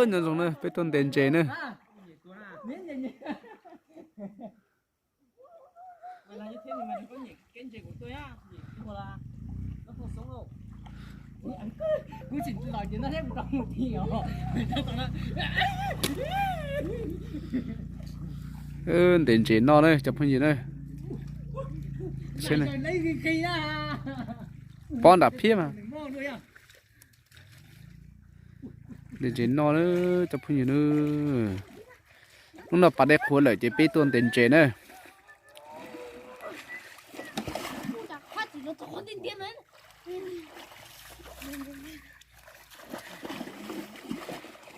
Nyob zoo na, peb tuaj ntes ntses na. Ntes ntses no na cov phooj ywg na. Pob nram phiab mas. Ntes ntses no na cov phooj ywg na. Hnub no pas dej qhuav lawm ces peb tuaj ntes ntses na.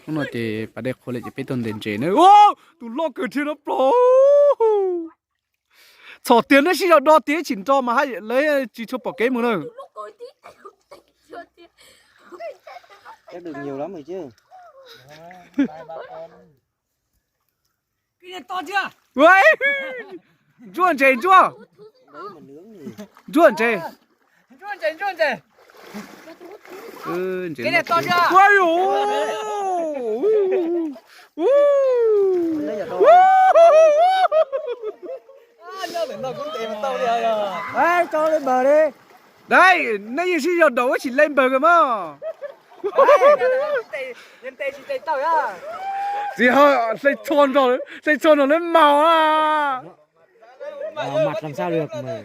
Hnub no ces pas dej qhuav lawm ces peb tuaj ntes ntses na. Tus loj kawg thiab no plos. Txhom tias nej sib zog do tias ib chim nrog mas haj lawv tsis tshua pom kev mus na. Ntsuab ntses ntsuab. Ntsuab ntses. Tso li npawg li. Dai, nej yeej sib zog daus ib sim li npawg kawg mas. Txiv ho hle tsho nrog lawv maus a. Mặt làm sao được mà.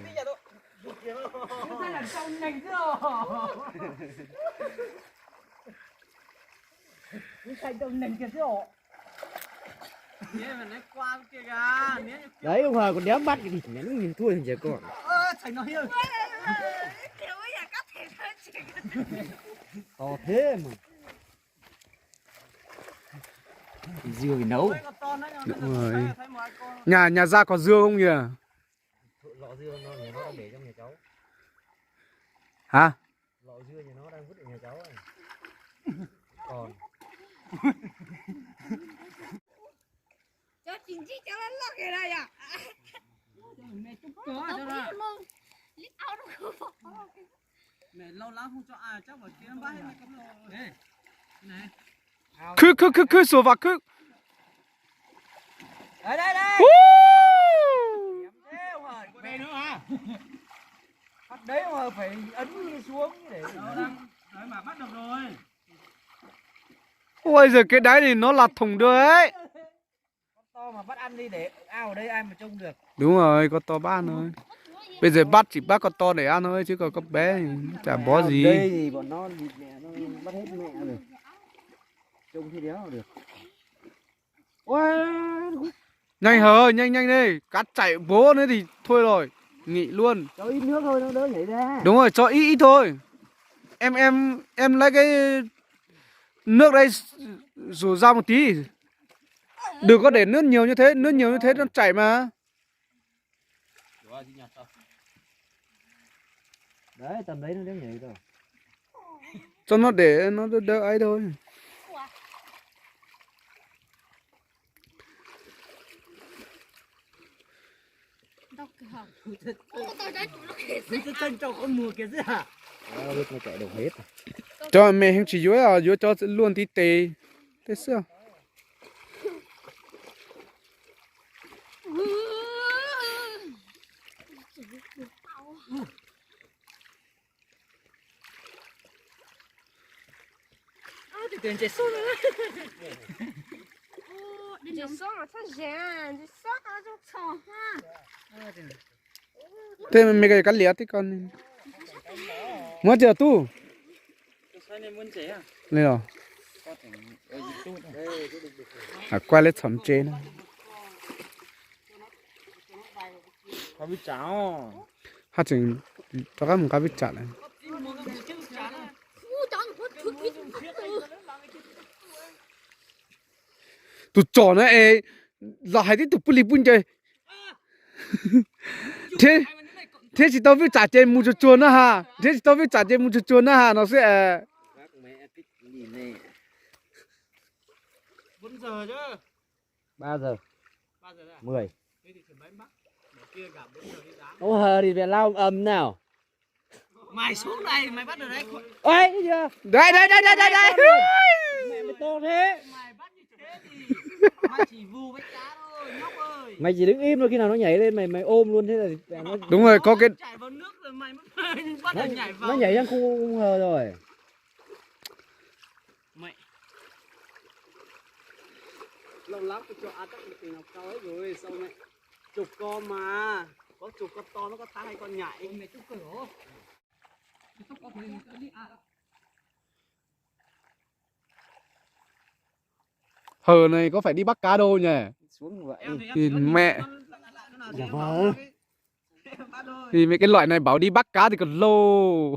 Đấy, ông Hòa còn đéo bắt cái gì, nó nhìn thua thằng trẻ con. To thế mà. Dưa vì nấu. Đúng rồi. Nhà nhà ra có dưa không nhỉ? Hả? Khwb khwb khwb khwb xuas vas khwb. Ui, giờ cái đáy này nó là thủng được đấy. Đúng rồi, con to bắt ăn thôi. Bây giờ bắt chỉ bắt con to để ăn thôi chứ còn con bé thì chả bó gì. Nhanh hờ, nhanh nhanh đi, cá chạy bố nữa thì thôi rồi. Nghỉ luôn. Đúng rồi, cho ít ít thôi. Em em em lấy cái nước đây rửa ra một tí. Đừng có để nước nhiều như thế, nước nhiều như thế nó chảy mà. Cho nó để nó đỡ đỡ ấy thôi. Cho mẹ không chỉ yuối à, yuối cho luôn tí tê. Tê xưa. Tej me kab liam tej ko. Muab cov tub. Li los. Quay lawv txhom ntses na. Haj tseem rov qab mus nqa vij tsam lawm. Tus tsom na es los hais tib tug pub li pub nce. Thiab tsis tau vij tsam ces mus tsuag tsuag na ha, thiab tsis tau vij tsam ces mus tsuag tsuag na ha no xwb es. Ba giờ. Mười. Ông Hờ thì Việt Nam âm nào? Mày xuống đây, mày bắt được đấy. Ê, kìa. Đây, đây, đây, đây, đây, đây. Mẹ mày to thế. Mày bắt như thế thì mày chỉ vù với cá thôi, nhóc ơi. Mày chỉ đứng im thôi, khi nào nó nhảy lên mày mày ôm luôn thế là nó... Đúng rồi, có cái... Nó nhảy vào nước rồi mày mới bắt đầu nhảy vào. Nó nhảy sang khung hờ rồi. Mày. Lâu lắm tôi cho A Tắc được nào câu ấy rồi, sao mẹ? Chục con mà. Có chục con to nó có thả hai con nhảy. Ôi, mày chụp cử hả? Hờ này có phải đi bắt cá đâu nhỉ? Thì mẹ. Dạ vâng. Thì mấy cái loại này bảo đi bắt cá thì còn lâu.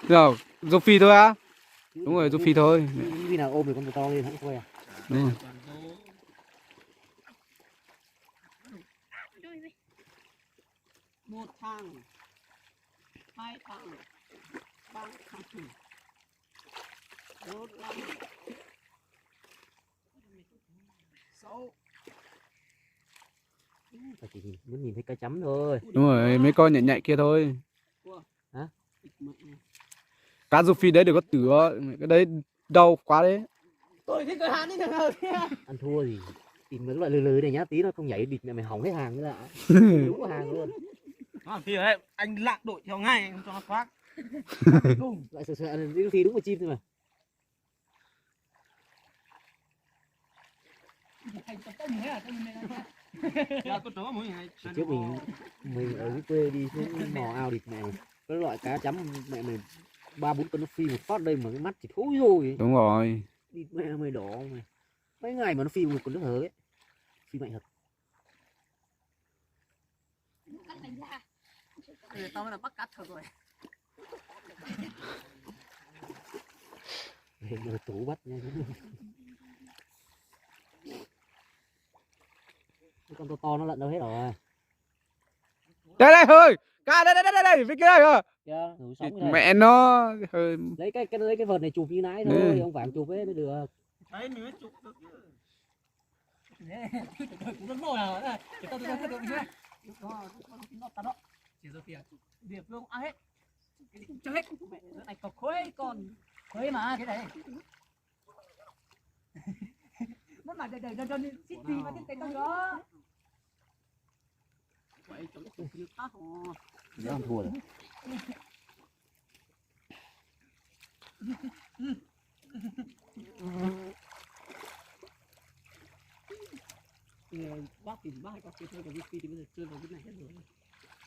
Rồi, du phi thôi á. Đúng rồi, du phi thôi. Cái nào ôm được con to lên hẳn thôi à? Đúng rồi. Một thằng, hai thằng, ba thằng, bốn thằng. Tao chỉ nhìn, muốn nhìn thấy cá chấm thôi. Đúng rồi, mấy con nhảy nhảy kia thôi. Hả? Cá rô phi đấy đừng có tửa, cái đấy đau quá đấy. Ăn thua gì? Tìm mấy loại lười lười này nhá, tí nó không nhảy địch mẹ mày hỏng hết hàng nữa ạ. Đúng hàng luôn. Nó thì đấy, anh lạng đội theo ngay, không cho nó thoát. Loại sờ sờ ăn rô phi đúng là chim thôi mà. Hồi trước mình mình ở dưới quê đi xuống mò ao địch mẹ mày, cái loại cá chấm mẹ mày ba bốn con nó phi một phát đây mà cái mắt chỉ thối rồi. Đúng rồi. Đi mẹ mày đỏ mày. Mấy ngày mà nó phi một con nước hở ấy. Phi mạnh thật. Tao là bắt cá thật rồi. Tú bắt nha. Con to to nó lận đâu hết rồi. Đây đây, hơi cá đây đây đây đây, bên kia đây rồi. Kìa, đủ sống rồi. Mẹ nó hơi. Lấy cái, cái lấy cái vợt này chụp như nãy thôi, ông Vàng chụp ấy mới được. Đấy, mình mới chụp được chứ. Nè, tụi tụi tụi nó nô nào nè, tụi tao tụi tao tụi tụi nó tao đó. Chỉ giờ kìa, địa phương ăn hết. Cái này cũng cho hết. Mẹ, cái này còn khối còn khối mà cái này. Nó mà đời đời cho nên xích gì mà trên tay tao đó. Quậy trong cái cục như khác rồi. Nó ăn thua rồi.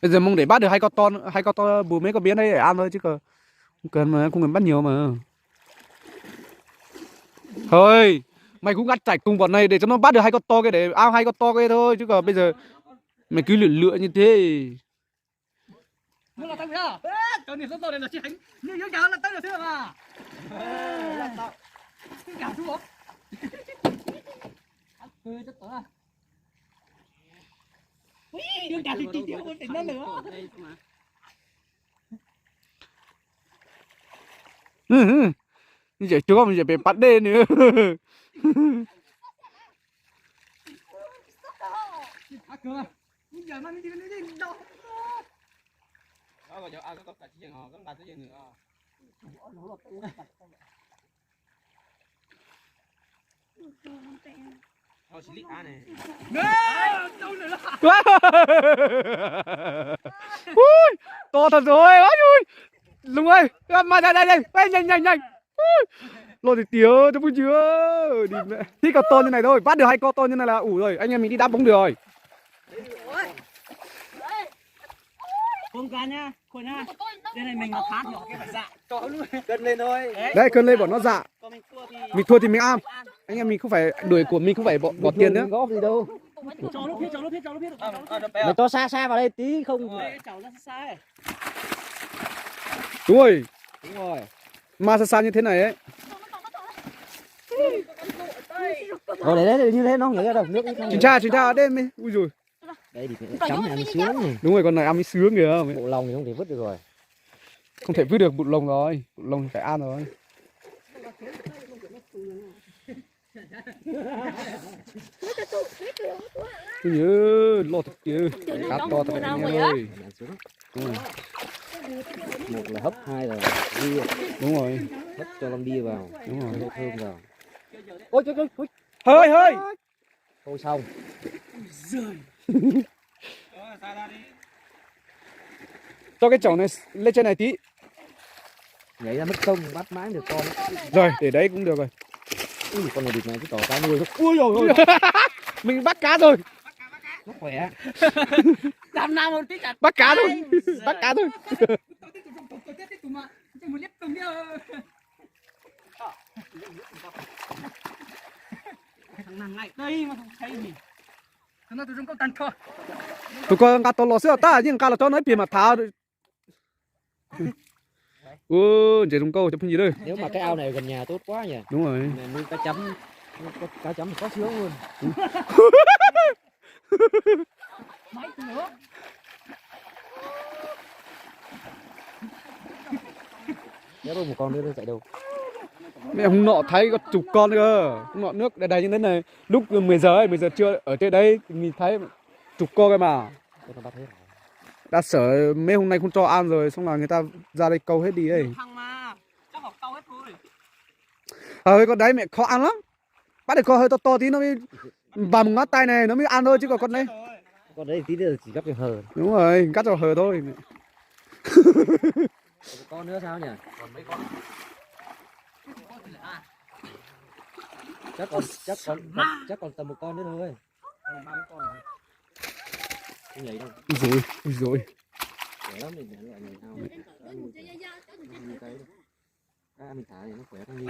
Bây giờ mong để bắt được hai con to, hai con to bù mấy con bé đấy để ăn thôi chứ còn, cần mà không cần bắt nhiều mà. Hơi, mày cũng ngắt chảy cùng bọn này để cho nó bắt được hai con to kia để ao hai con to kia thôi chứ còn bây giờ mày cứ lượn lượn như thế. Nó là tao nhá. Ê, cậu này nó to này là chị Khánh. Như dưỡng gà là tao được thế mà. Dưỡng gà đúng không? Ừ, chắc tớ à. Ui, dưỡng gà thì tí tiêu con tỉnh nó nữa. Giờ chuột mình giờ bị bắt đê nữa. Đó, rồi, à, có, có cả chiếc, ờ, có cả chiếc nữa, ờ. Ờ, xì lít á này. Ui, to thật rồi, ôi, ui. Lùng ơi, mà đây, đây, đây, đây, nhanh, nhanh, nhanh. Ui, lo thì tía, tôi vui chưa? Đi mẹ. Thích con to như này thôi, bắt được hai con to như này là ủ rồi, anh em mình đi đá bóng được rồi. Không cá nhá, khôi nhá. Cái này mình là phá thì họ cái phải dạ. Cân lên thôi. Đấy, cân lên bọn nó dạ. Còn mình thua thì... Mình thua thì mình ăn. Anh em mình không phải đuổi của mình không phải bỏ, bỏ tiền nữa. Góp gì đâu. Cho lốp thiếc, cho lốp thiếc, cho lốp thiếc. Mày cho xa xa vào đây tí không. Đúng rồi. Đúng rồi. Đúng rồi. Mà xa xa như thế này ấy. Rồi để đấy, như thế nó không nhảy ra đâu, nước ít thôi. Chính xác, chính xác, đây mày. Ui dồi. Đây thì chấm này ăn sướng này. Đúng rồi, con này ăn mới sướng kìa. Bộ lòng thì không thể vứt được rồi. Không thể vứt được bộ lông rồi, bộ lông phải ăn rồi. Ui, loj tiag tiag, cá to thật anh em ơi. Đúng rồi. Một là hấp, hai là ria. Đúng rồi. Hấp cho lon bia vào. Đúng rồi. Cho thơm vào. Ôi, ôi, ôi, ôi. Hơi, hơi. Thôi xong. Cho cái chậu này lên trên này tí. Nhảy ra mất công, bắt mãi được con. Rồi, để đấy cũng được rồi. Ui, con này được này, cái trò cá nuôi nó. Ui dồi ôi. Mình bắt cá rồi. Nó khỏe. Bắt cá thôi. Bắt cá thôi. Tus ko nqa tau los xwb, tab yeej nqa los tso no ib pliag mam thav. Ua, ntses zoo nkauj cov phooj ywg. Nếu mà cái ao này gần nhà tốt quá nhỉ. Đúng rồi. Nuôi cá chấm, cá chấm có sướng luôn. Nhớ một con nữa chạy đâu. Mẹ hôm nọ thấy có chục con cơ. Hôm nọ nước đầy đầy như thế này. Lúc mười giờ ấy, mười giờ trưa ở trên đấy mình thấy chục con cơ mà. Đã sợ mấy hôm nay không cho ăn rồi, xong là người ta ra đây câu hết đi ấy. Ờ, con đấy mẹ khó ăn lắm. Bắt được con hơi to to tí nó mới vào một ngón tay này, nó mới ăn thôi chứ còn con đấy. Con đấy tí nữa chỉ gắp cho hờ. Đúng rồi, gắp cho hờ thôi. Có nữa sao nhỉ? Chắc còn, chắc còn, chắc còn tầm một con nữa thôi. Không nhảy đâu. Ui dồi, ui dồi. Khỏe lắm, loại này ao. Ăn cái. Ăn cá thì nó khỏe, con như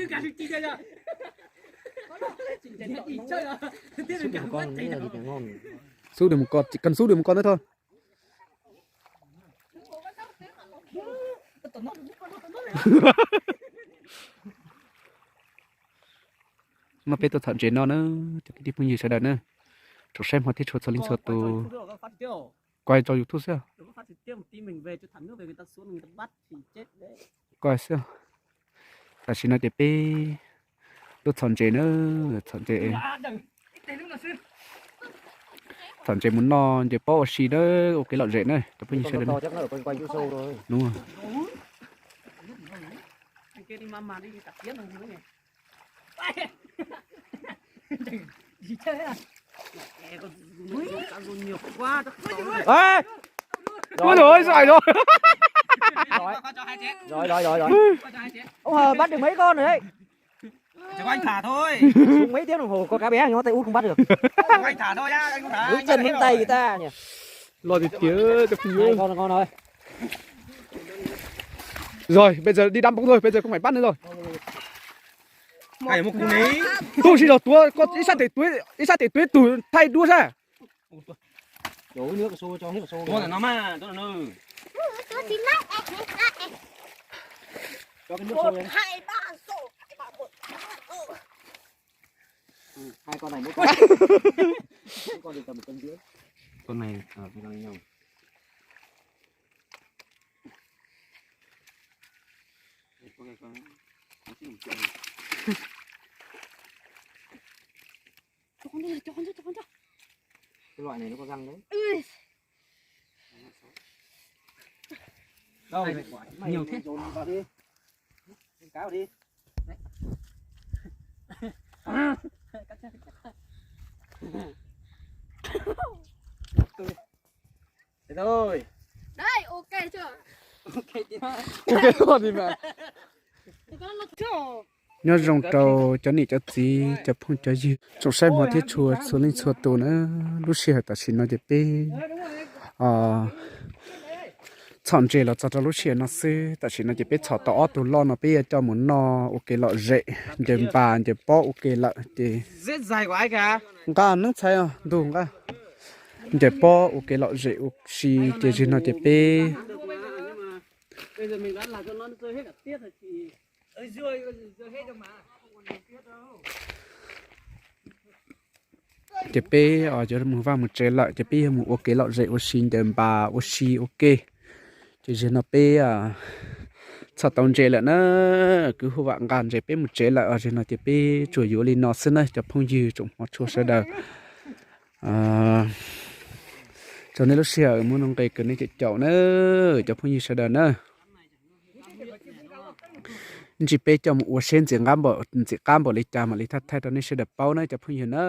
con. Xúc được một con nữa là được ngon. Xúc được một con, chỉ cần xúc được một con nữa thôi. No peb tuaj txhom ntses no na, cov kwv tij phooj ywg sawv daws na, tsoom saib hmov thiab tshua txhua leej txhua tus. Quay cho YouTube xwb. Quay xwb. Tam sim no ces peb tuaj txhom ntses na, txhom ntses. Txhom ntses mus noj ntses pob ua si na, ua kev lom zem na cov phooj ywg sawv daws. Ôi rồi, giỏi rồi. Rồi, rồi, rồi, rồi. Ông Hờ bắt được mấy con rồi đấy. Chỉ có anh thả thôi. Xuống mấy tiếng đồng hồ con cá bé nó tay út không bắt được. Anh thả thôi nhá, anh không thả. Bước chân lung tay người ta nhỉ. Lo gì tía cho phi. Hai con là ngon rồi. Rồi, bây giờ đi đá bóng thôi, bây giờ không phải bắt nữa rồi. Hay một cú ní. Tôi xin lỗi, tôi có ít sát để tôi, ít sát để tôi tụi thay đua ra. Đổ nước vào xô cho hết vào xô. Tôi là nó mà, tôi là nư. Cho cái nước sôi lên. Hai ba xô, hai ba một. Hai con này mỗi con. Mỗi con thì tầm một cân rưỡi. Con này, ờ, con này nhau. Cho con đi, cho con cho, cho con cho. Cái loại này nó có răng đấy. Ui. Đâu, mày, mày nhiều thế. Dồn vào đi. Cáo đi. Thế thôi. Đấy, ok chưa? Ok chưa? Ok luôn đi mà. Nyob zoo rau cov niam cov txiv, cov phooj cov ywg, tsoom saib hmov thiab tshua txhua leej txhua tus na. Lub sij hawm tam sim no ces peb txhom ntses los txog rau lub sij hawm no xwb. Tam sim no ces peb txhom tau ob tug loj no peb yuav coj mus noj ua kev lom zem, ncaws npas ncaws pob ua ke lawm ces nqa neeb txhais ntug nqa ncaws pob ua kev lom zem ua si ces zim no ces peb Ces peb yuav mus vaj mus tsev lawm ces peb yuav mus ua kev lom zem ua si ncaws npas ua si ua ke. Ces zaum no peb txhom tau ntses lawm na, kwv Hu Vam nqa ntses peb mus tsev lawm os. Zaum no ces peb tsuas yuav li no xwb na cov phooj ywg tsoom hmov tshua sawv daws. Tsaug nej lub sij hawm muaj nuj nqis kws nej caum caum na, cov phooj ywg sawv daws na. Ntsis peb coj mus ua seb ntxim qab npaum li cas mam li thaij thaij rau nej sawv daws paub na cov phooj ywg na.